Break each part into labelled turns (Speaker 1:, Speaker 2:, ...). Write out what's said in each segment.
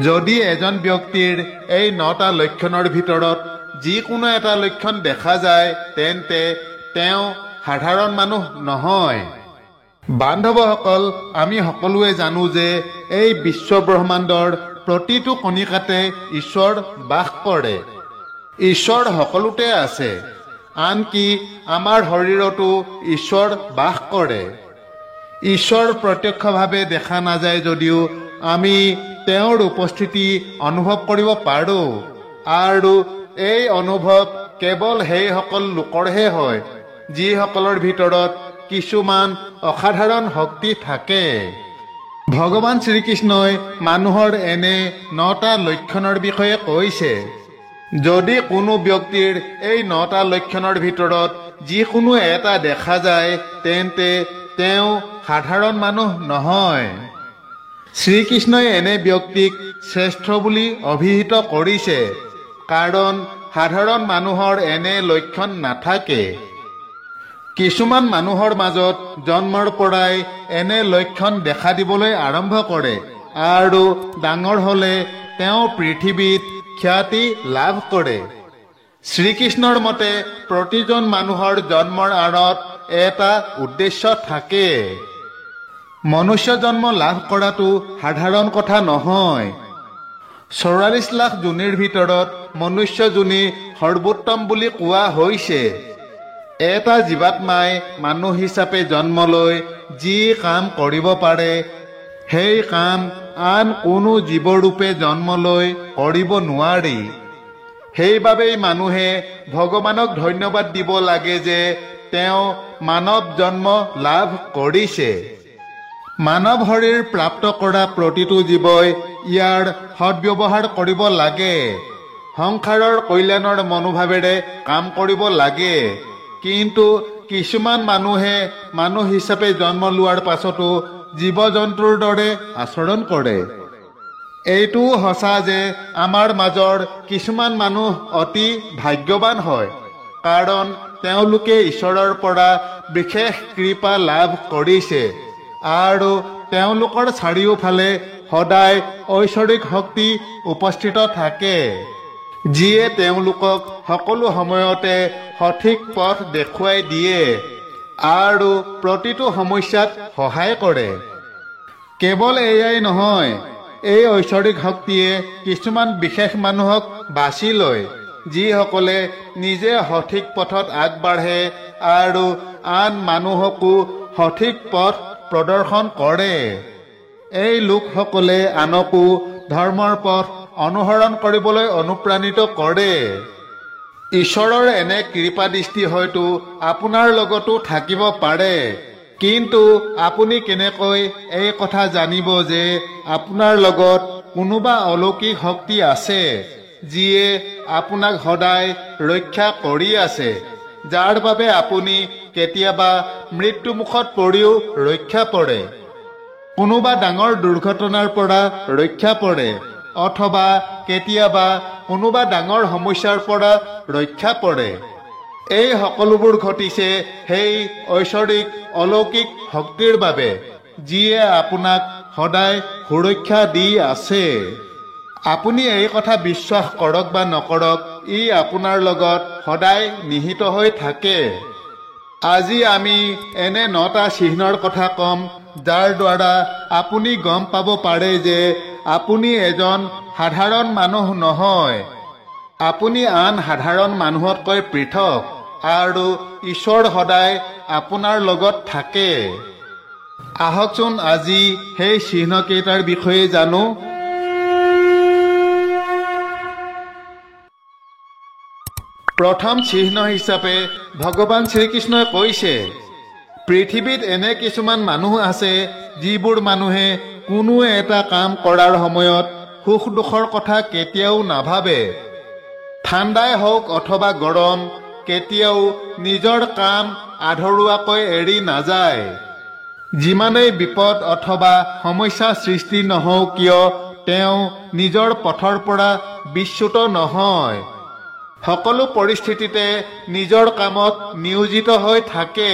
Speaker 1: যদি এজন ব্যক্তিৰ এই 9টা লক্ষণৰ ভিতৰত যিকোনো এটা লক্ষণ দেখা যায়, তেন্তে তেওঁ সাধাৰণ মানুহ নহয়। বান্ধৱসকল, আমি সকলোৱে জানো যে এই বিশ্ব ব্ৰহ্মাণ্ডৰ প্ৰতিটো কণিকাতে ঈশ্বৰ বাস কৰে। ঈশ্বৰ সকলোতে আছে, আনকি আমাৰ শৰীৰতো ঈশ্বৰ বাস কৰে। ঈশ্বৰ প্ৰত্যক্ষভাৱে দেখা নাযায় যদিও আমি তেওঁৰ উপস্থিতি অনুভৱ কৰিব পাৰোঁ, আৰু এই অনুভৱ কেৱল সেইসকল লোকৰহে হয় যিসকলৰ ভিতৰত কিছুমান অসাধাৰণ শক্তি থাকে। ভগৱান শ্ৰীকৃষ্ণই মানুহৰ এনে 9টা লক্ষণৰ বিষয়ে কৈছে। যদি কোনো ব্যক্তিৰ এই 9টা লক্ষণৰ ভিতৰত যিকোনো এটা দেখা যায়, তেন্তে তেওঁ সাধাৰণ মানুহ নহয়। শ্ৰীকৃষ্ণই এনে ব্যক্তিক শ্ৰেষ্ঠ বুলি অভিহিত কৰিছে, কাৰণ সাধাৰণ মানুহৰ এনে লক্ষণ নাথাকে। কিছুমান মানুহৰ মাজত জন্মৰ পৰাই এনে লক্ষণ দেখা দিবলৈ আৰম্ভ কৰে আৰু ডাঙৰ হ'লে তেওঁ পৃথিৱীত খ্যাতি লাভ কৰে। শ্ৰীকৃষ্ণৰ মতে প্ৰতিজন মানুহৰ জন্মৰ আঁৰত এটা উদ্দেশ্য থাকে। মনুষ্য জন্ম লাভ কৰাটো সাধাৰণ কথা নহয়। 44 লাখ যোনিৰ ভিতৰত মনুষ্য যোনি সৰ্বোত্তম বুলি কোৱা হৈছে। এটা জীৱাত্মাই মানুহ হিচাপে জন্ম লৈ যি কাম কৰিব পাৰে, সেই কাম আন কোনো জীৱৰূপে জন্ম লৈ কৰিব নোৱাৰি। সেইবাবেই মানুহে ভগৱানক ধন্যবাদ দিব লাগে যে তেওঁ মানৱ জন্ম লাভ কৰিছে। মানৱ শৰীৰ প্ৰাপ্ত কৰা প্ৰতিটো জীৱই ইয়াৰ সদ্ব্যৱহাৰ কৰিব লাগে, সংসাৰৰ কল্যাণৰ মনোভাৱেৰে কাম কৰিব লাগে। কিন্তু কিছুমান মানুহে মানুহ হিচাপে জন্ম লোৱাৰ পাছতো জীৱ জন্তুৰ দৰে আচৰণ কৰে। এইটোও সঁচা যে আমাৰ মাজৰ কিছুমান মানুহ অতি ভাগ্যৱান হয়, কাৰণ তেওঁলোকে ঈশ্বৰৰ পৰা বিশেষ কৃপা লাভ কৰিছে আৰু তেওঁলোকৰ চাৰিওফালে সদায় ঐশ্বৰিক শক্তি উপস্থিত থাকে, যিয়ে তেওঁলোকক সকলো সময়তে সঠিক পথ দেখুৱাই দিয়ে আৰু প্ৰতিটো সমস্যাত সহায় কৰে। কেৱল এয়াই নহয়, এই ঐশ্বৰিক শক্তিয়ে কিছুমান বিশেষ মানুহক বাছি লয়, যিসকলে নিজে সঠিক পথত আগবাঢ়ে আৰু আন মানুহকো সঠিক পথ প্ৰদৰ্শন কৰে। এই লোকসকলে আনকো ধৰ্মৰ পথ অনুসৰণ কৰিবলৈ অনুপ্ৰাণিত কৰে। ঈশ্বৰৰ এনে কৃপা দৃষ্টি হয়তো আপোনাৰ লগতো থাকিব পাৰে, কিন্তু আপুনি কেনেকৈ এই কথা জানিব যে আপোনাৰ লগত কোনোবা অলৌকিক শক্তি আছে যিয়ে আপোনাক সদায় ৰক্ষা কৰি আছে, যাৰ বাবে আপুনি কেতিয়াবা মৃত্যুমুখত পৰিও ৰক্ষা পৰে, কোনোবা ডাঙৰ দুৰ্ঘটনাৰ পৰা ৰক্ষা পৰে, অথবা কেতিয়াবা কোনোবা ডাঙৰ সমস্যাৰ পৰা ৰক্ষা পৰে। এই সকলোবোৰ ঘটিছে সেই ঐশ্বৰিক অলৌকিক শক্তিৰ বাবে, যিয়ে আপোনাক সদায় সুৰক্ষা দি আছে। আপুনি এই কথা বিশ্বাস কৰক বা নকৰক, ই আপোনাৰ লগত সদায় নিহিত হৈ থাকে। আজি আমি এনে 9টা চিহ্নৰ কথা ক'ম, যাৰ দ্বাৰা আপুনি গম পাব পাৰে যে আপুনি এজন সাধাৰণ মানুহ নহয়। আপুনি আন সাধাৰণ মানুহতকৈ পৃথক আৰু ঈশ্বৰ সদায় আপোনাৰ লগত থাকে। আহকচোন আজি সেই চিহ্নকেইটাৰ বিষয়ে জানো। প্ৰথম চিহ্ন হিচাপে ভগৱান শ্ৰীকৃষ্ণই কৈছে, পৃথিৱীত এনে কিছুমান মানুহ আছে যিবোৰ মানুহে কোনো এটা কাম কৰাৰ সময়ত সুখ দুখৰ কথা কেতিয়াও নাভাবে। ঠাণ্ডাই হওক অথবা গৰম, কেতিয়াও নিজৰ কাম আধৰুৱাকৈ এৰি নাযায়। যিমানেই বিপদ অথবা সমস্যা সৃষ্টি নহওক কিয়, তেওঁ নিজৰ পথৰ পৰা বিচ্যুত নহয়। সকলো পৰিস্থিতিতে নিজৰ কামত নিয়োজিত হৈ থাকে।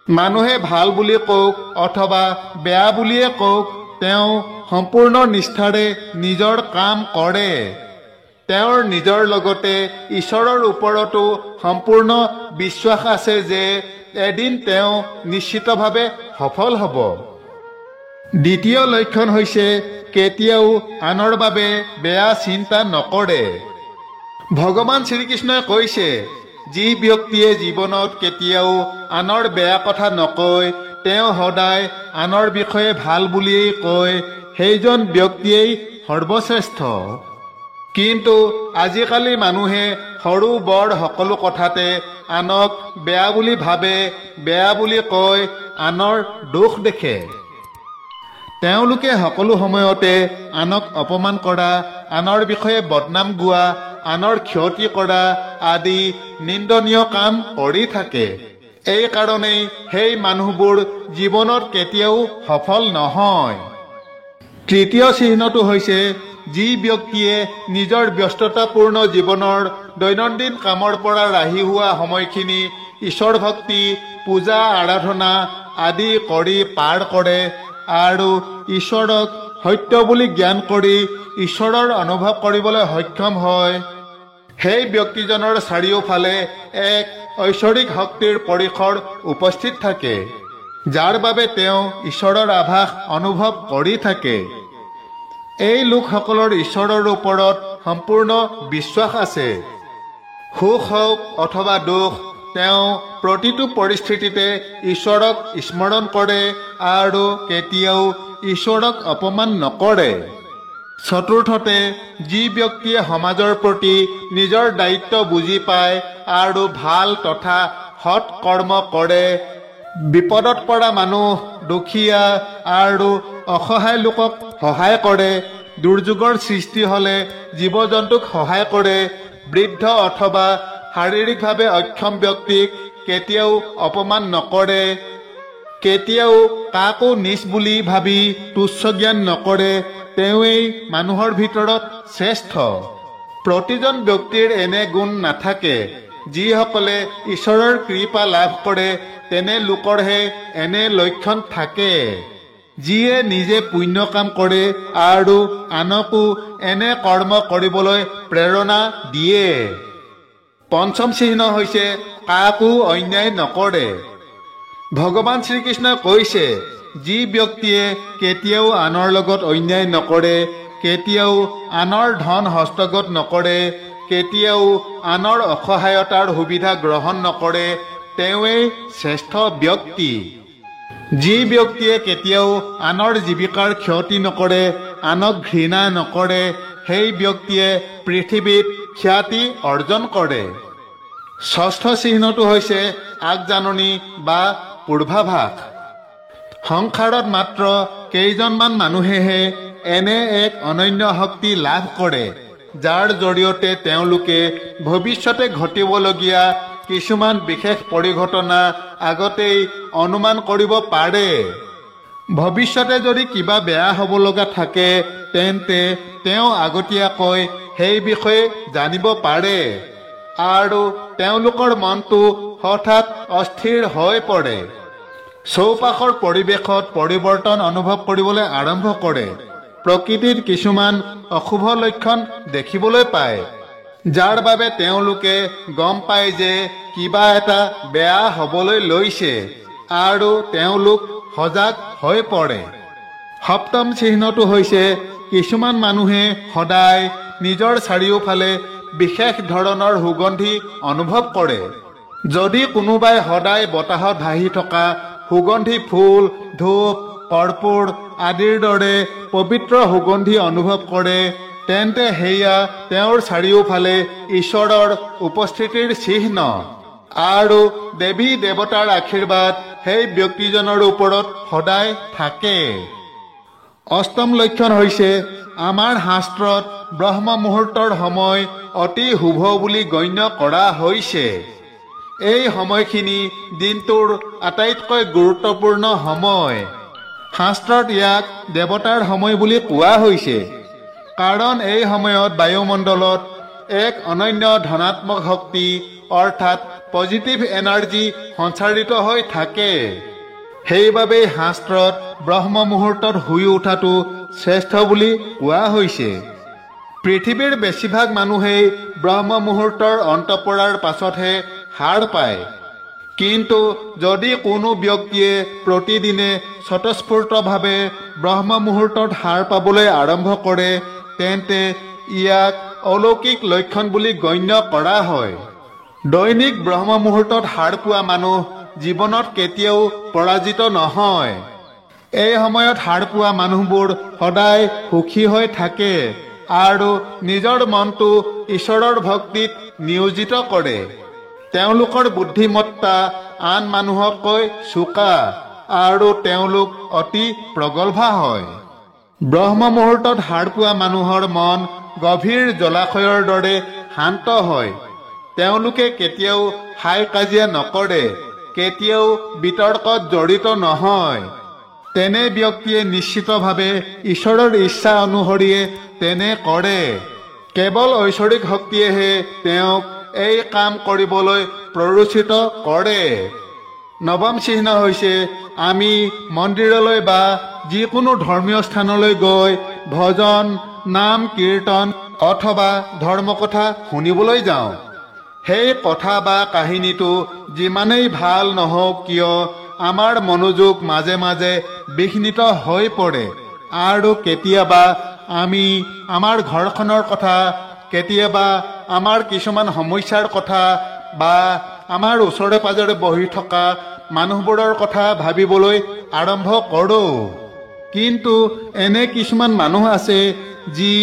Speaker 1: মানুহে ভাল বুলি কওক অথবা বেয়া বুলিয়ে কওক, তেওঁ সম্পূৰ্ণ নিষ্ঠাৰে নিজৰ কাম কৰে। তেওঁৰ নিজৰ লগতে ঈশ্বৰৰ ওপৰতো সম্পূৰ্ণ বিশ্বাস আছে যে এদিন তেওঁ নিশ্চিতভাৱে সফল হ'ব। দ্বিতীয় লক্ষণ হৈছে কেতিয়াও আনৰ বাবে বেয়া চিন্তা নকৰে। ভগৱান শ্ৰীকৃষ্ণই কৈছে, যি ব্যক্তিয়ে জীৱনত কেতিয়াও আনৰ বেয়া কথা নকয়, তেওঁ সদায় আনৰ বিষয়ে ভাল বুলিয়েই কয়, সেইজন ব্যক্তিয়েই সৰ্বশ্ৰেষ্ঠ। কিন্তু আজিকালি মানুহে সৰু বৰ সকলো কথাতে আনক বেয়া বুলি ভাবে, বেয়া বুলি কয়, আনৰ দোষ দেখে। তেওঁলোকে সকলো সময়তে আনক অপমান কৰা, আনৰ বিষয়ে বদনাম গোৱা, আনৰ ক্ষতি কৰা আদি নিন্দনীয় কাম কৰি থাকে। এই কাৰণেই সেই মানুহবোৰ জীৱনত কেতিয়াও সফল নহয়। তৃতীয় চিহ্নটো হৈছে যি ব্যক্তিয়ে নিজৰ ব্যস্ততাপূৰ্ণ জীৱনৰ দৈনন্দিন কামৰ পৰা ৰাহি হোৱা সময়খিনি ঈশ্বৰ ভক্তি, পূজা আৰাধনা আদি কৰি পাৰ কৰে আৰু ঈশ্বৰক সত্য বুলি জ্ঞান কৰি ঈশ্বৰৰ অনুভৱ কৰিবলৈ সক্ষম হয়, সেই ব্যক্তিজনৰ চাৰিওফালে এক ঐশ্বৰিক শক্তিৰ পৰিসৰ উপস্থিত থাকে, যাৰ বাবে তেওঁ ঈশ্বৰৰ আভাস অনুভৱ কৰি থাকে। এই লোকসকলৰ ঈশ্বৰৰ ওপৰত সম্পূৰ্ণ বিশ্বাস আছে। সুখ হওক অথবা দুখ, তেওঁ প্ৰতিটো পৰিস্থিতিতে ঈশ্বৰক স্মৰণ কৰে আৰু কেতিয়াও ঈশ্বৰক অপমান নকৰে। চতুৰ্থতে, যি ব্যক্তিয়ে সমাজৰ প্ৰতি নিজৰ দায়িত্ব বুজি পায় আৰু ভাল তথা সৎ কৰ্ম কৰে, বিপদত পৰা মানুহ, দুখীয়া আৰু অসহায় লোকক সহায় কৰে, দুৰ্যোগৰ সৃষ্টি হ'লে জীৱ জন্তুক সহায় কৰে, বৃদ্ধ অথবা শাৰীৰিকভাৱে অক্ষম ব্যক্তিক কেতিয়াও অপমান নকৰে, কেতিয়াও কাকো নিচ বুলি ভাবি তুচ্ছ জ্ঞান নকৰে, তেওঁৱেই মানুহৰ ভিতৰত শ্ৰেষ্ঠ। প্ৰতিজন ব্যক্তিৰ এনে গুণ নাথাকে। যিসকলে ঈশ্বৰৰ কৃপা লাভ কৰে তেনে লোকৰহে এনে লক্ষণ থাকে, যিয়ে নিজে পুণ্য কাম কৰে আৰু আনকো এনে কৰ্ম কৰিবলৈ প্ৰেৰণা দিয়ে। পঞ্চম চিহ্ন হৈছে কাকো অন্যায় নকৰে। ভগৱান শ্ৰীকৃষ্ণই কৈছে, যি ব্যক্তিয়ে কেতিয়াও আনৰ লগত অন্যায় নকৰে, কেতিয়াও আনৰ ধন হস্তগত নকৰে, কেতিয়াও আনৰ অসহায়তাৰ সুবিধা গ্ৰহণ নকৰে, তেওঁৱেই শ্ৰেষ্ঠ ব্যক্তি। যি ব্যক্তিয়ে কেতিয়াও আনৰ জীৱিকাৰ ক্ষতি নকৰে, আনক ঘৃণা নকৰে, সেই ব্যক্তিয়ে পৃথিৱীত খ্যাতি অৰ্জন কৰে। ষষ্ঠ চিহ্নটো হৈছে আগজাননী বা পূৰ্বাভাস। সংসাৰত মাত্ৰ কেইজনমান মানুহেহে এনে এক অনন্য শক্তি লাভ কৰে, যাৰ জৰিয়তে তেওঁলোকে ভৱিষ্যতে ঘটিবলগীয়া কিছুমান বিশেষ পৰিঘটনা আগতেই অনুমান কৰিব পাৰে। ভৱিষ্যতে যদি কিবা বেয়া হ'ব লগা থাকে, তেন্তে তেওঁ আগতীয়াকৈ সেই বিষয়ে জানিব পাৰে আৰু তেওঁলোকৰ মনটো হঠাৎ অস্থিৰ হৈ পৰে, চৌপাশৰ পৰিৱেশত পৰিৱৰ্তন অনুভৱ কৰিবলৈ আৰম্ভ কৰে, প্ৰকৃতিৰ কিছুমান অশুভ লক্ষণ দেখিবলৈ পায়, যাৰ বাবে তেওঁলোকে গম পায় যে কিবা এটা বেয়া হ'বলৈ লৈছে আৰু তেওঁলোক সজাগ হৈ পৰে। সপ্তম চিহ্নটো হৈছে কিছুমান মানুহে সদায় নিজৰ চাৰিওফালে বিশেষ ধৰণৰ সুগন্ধি অনুভৱ কৰে। যদি কোনোবাই সদায় বতাহত ভাহি থকা সুগন্ধি ফুল, ধূপ, কৰ্পূৰ আদিৰ দৰে পবিত্ৰ সুগন্ধি অনুভৱ কৰে, তেন্তে সেয়া তেওঁৰ চাৰিওফালে ঈশ্বৰৰ উপস্থিতিৰ চিহ্ন আৰু দেৱী দেৱতাৰ আশীৰ্বাদ সেই ব্যক্তিজনৰ ওপৰত সদায় থাকে। অষ্টম লক্ষণ হৈছে আমাৰ শাস্ত্ৰত ব্ৰহ্ম মুহূৰ্তৰ সময় অতি শুভ বুলি গণ্য কৰা হৈছে। এই সময়খিনি দিনটোৰ আটাইতকৈ গুৰুত্বপূৰ্ণ সময়। শাস্ত্ৰত ইয়াক দেৱতাৰ সময় বুলি কোৱা হৈছে, কাৰণ এই সময়ত বায়ুমণ্ডলত এক অনন্য ধনাত্মক শক্তি অৰ্থাৎ পজিটিভ এনাৰ্জি সঞ্চাৰিত হৈ থাকে। সেইবাবেই শাস্ত্ৰত ব্ৰহ্ম মুহূৰ্তত শুই উঠাটো শ্ৰেষ্ঠ বুলি কোৱা হৈছে। পৃথিৱীৰ বেছিভাগ মানুহেই ব্ৰহ্ম মুহূৰ্তৰ অন্ত পৰাৰ পাছতহে সাৰ পায়। কিন্তু যদি কোনো ব্যক্তিয়ে প্ৰতিদিনে স্বতঃস্ফূৰ্তভাৱে ব্ৰহ্ম মুহূৰ্তত সাৰ পাবলৈ আৰম্ভ কৰে, তেন্তে ইয়াক অলৌকিক লক্ষণ বুলি গণ্য কৰা হয়। দৈনিক ব্ৰহ্ম মুহূৰ্তত সাৰ পোৱা মানুহ জীৱনত কেতিয়াও পৰাজিত নহয়। এই সময়ত সাৰ পোৱা মানুহবোৰ সদায় সুখী হৈ থাকে আৰু নিজৰ মনটো ঈশ্বৰৰ ভক্তিত নিয়োজিত কৰে। তেওঁলোকৰ বুদ্ধিমত্তা আন মানুহতকৈ চোকা আৰু তেওঁলোক অতি প্ৰগল্ভা হয়। ব্ৰহ্ম মুহূৰ্তত সাৰ পোৱা মানুহৰ মন গভীৰ জলাশয়ৰ দৰে শান্ত হয়। তেওঁলোকে কেতিয়াও হাই কাজিয়া নকৰে, কেতিয়াও বিতৰ্কত জড়িত নহয়। তেনে ব্যক্তিয়ে নিশ্চিতভাৱে ঈশ্বৰৰ ইচ্ছা অনুসৰিয়ে তেনে কৰে। কেৱল ঐশ্বৰিক শক্তিয়েহে তেওঁক এই কাম কৰিবলৈ প্ৰৰোচিত কৰে। নৱম চিহ্ন হৈছে আমি মন্দিৰলৈ বা যিকোনো ধৰ্মীয় স্থানলৈ গৈ ভজন, নাম কীৰ্তন অথবা ধৰ্মকথা শুনিবলৈ যাওঁ। সেই কথা বা কাহিনীটো যিমানেই ভাল নহওক কিয়, আমাৰ মনোযোগ মাজে মাজে বিঘ্নিত হৈ পৰে আৰু কেতিয়াবা আমি আমাৰ ঘৰখনৰ কথা, কেতিয়াবা আমাৰ কিছুমান সমস্যাৰ কথা বা আমাৰ ওচৰে পাজৰে বহি থকা মানুহবোৰৰ কথা ভাবিবলৈ আৰম্ভ কৰোঁ। কিন্তু এনে কিছুমান মানুহ আছে যি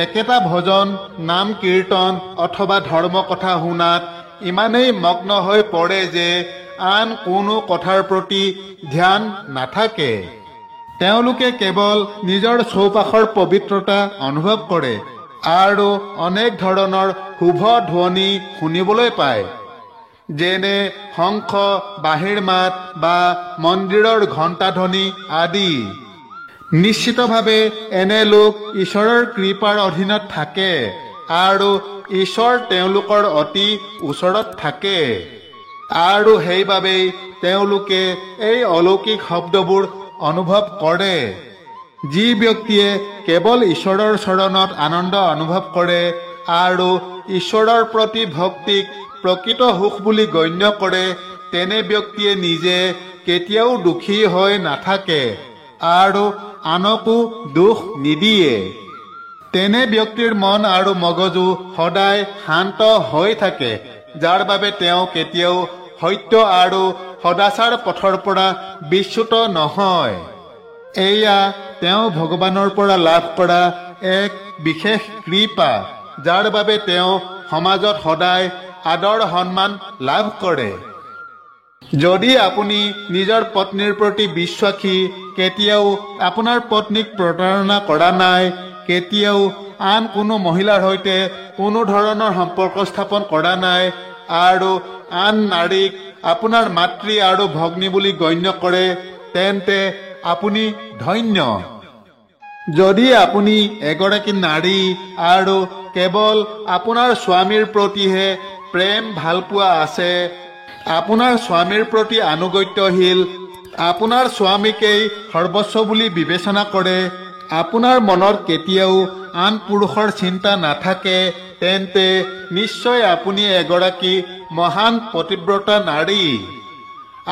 Speaker 1: একেটা ভজন, নাম কীৰ্তন অথবা ধৰ্ম কথা শুনাত ইমানেই মগ্ন হৈ পৰে যে আন কোনো কথাৰ প্ৰতি ধ্যান নাথাকে। তেওঁলোকে কেৱল নিজৰ চৌপাশৰ পবিত্ৰতা অনুভৱ কৰে আৰু অনেক ধৰণৰ শুভ ধ্বনি শুনিবলৈ পায়, যেনে শংখ, বাঁহীৰ মাত বা মন্দিৰৰ ঘণ্টাধ্বনি আদি। নিশ্চিতভাৱে এনে লোক ঈশ্বৰৰ কৃপাৰ অধীনত থাকে আৰু ঈশ্বৰ তেওঁলোকৰ অতি ওচৰত থাকে আৰু সেইবাবেই তেওঁলোকে এই অলৌকিক শব্দবোৰ অনুভৱ কৰে। যি ব্যক্তিয়ে কেৱল ঈশ্বৰৰ চৰণত আনন্দ অনুভৱ কৰে আৰু ঈশ্বৰৰ প্ৰতি ভক্তিক প্ৰকৃত সুখ বুলি গণ্য কৰে, তেনে ব্যক্তিয়ে নিজে কেতিয়াও দুখী হৈ নাথাকে আৰু আনকো দুখ নিদিয়ে। তেনে ব্যক্তিৰ মন আৰু মগজু সদায় শান্ত হৈ থাকে, যাৰ বাবে তেওঁ কেতিয়াও সত্য আৰু সদাচাৰ পথৰ পৰা বিচ্যুত নহয়। এয়া তেওঁ ভগৱানৰ পৰা লাভ কৰা এক বিশেষ কৃপা, যাৰ বাবে তেওঁ সমাজত সদায় আদৰ সন্মান লাভ কৰে। যদি আপুনি নিজৰ পত্নীৰ প্ৰতি বিশ্বাসী, কেতিয়াও আপোনাৰ পত্নীক প্ৰতাৰণা কৰা নাই, কেতিয়াও আন কোনো মহিলাৰ সৈতে কোনো ধৰণৰ সম্পৰ্ক স্থাপন কৰা নাই আৰু আন নাৰীক আপোনাৰ মাতৃ আৰু ভগ্নী বুলি গণ্য কৰে, তেন্তে আপুনি ধন্য। যদি আপুনি এগৰাকী নাৰী আৰু কেৱল আপোনাৰ স্বামীৰ প্ৰতিহে প্ৰেম ভালপোৱা আছে, আপোনাৰ স্বামীৰ প্ৰতি আনুগত্যশীল, আপোনাৰ স্বামীকেই সৰ্বস্ব বুলি বিবেচনা কৰে, আপোনাৰ মনত কেতিয়াও আন পুৰুষৰ চিন্তা নাথাকে, তেন্তে নিশ্চয় আপুনি এগৰাকী মহান পতিব্ৰতা নাৰী।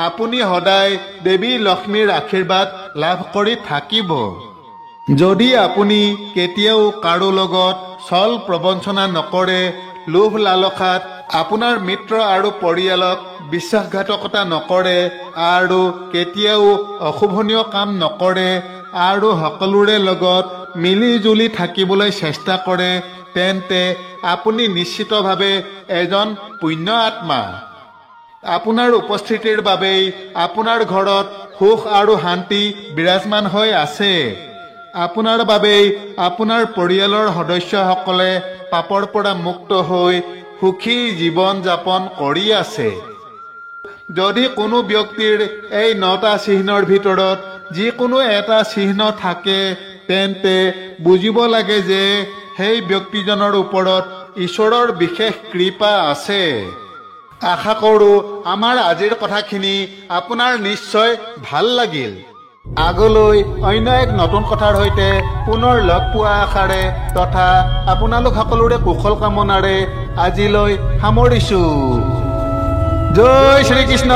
Speaker 1: আপুনি সদায় দেৱী লক্ষ্মীৰ আশীৰ্বাদ লাভ কৰি থাকিব। যদি আপুনি কেতিয়াও কাৰো লগত ছল প্ৰবঞ্চনা নকৰে, লোভ লালসাত আপোনাৰ মিত্ৰ আৰু পৰিয়ালক বিশ্বাসঘাতকতা নকৰে আৰু কেতিয়াও অশোভনীয় কাম নকৰে আৰু সকলোৰে লগত মিলি জুলি থাকিবলৈ চেষ্টা কৰে, তেন্তে আপুনি নিশ্চিতভাৱে এজন পুণ্য আত্মা। আপোনাৰ উপস্থিতিৰ বাবেই আপোনাৰ ঘৰত সুখ আৰু শান্তি বিৰাজমান হৈ আছে। আপোনাৰ বাবেই আপোনাৰ পৰিয়ালৰ সদস্যসকলে পাপৰ পৰা মুক্ত হৈ সুখী জীৱন যাপন কৰি আছে। যদি কোনো ব্যক্তিৰ এই 9টা চিহ্নৰ ভিতৰত যিকোনো এটা চিহ্ন থাকে, তেন্তে বুজিব লাগে যে সেই ব্যক্তিজনৰ ওপৰত ঈশ্বৰৰ বিশেষ কৃপা আছে। আশা কৰোঁ আমাৰ আজিৰ কথাখিনি আপোনাৰ নিশ্চয় ভাল লাগিল। আগলৈ অন্য এক নতুন কথাৰ সৈতে পুনৰ লগ পোৱা আশাৰে তথা আপোনালোক সকলোৰে কুশল কামনাৰে আজিলৈ সামৰিছোঁ। জয় শ্ৰীকৃষ্ণ।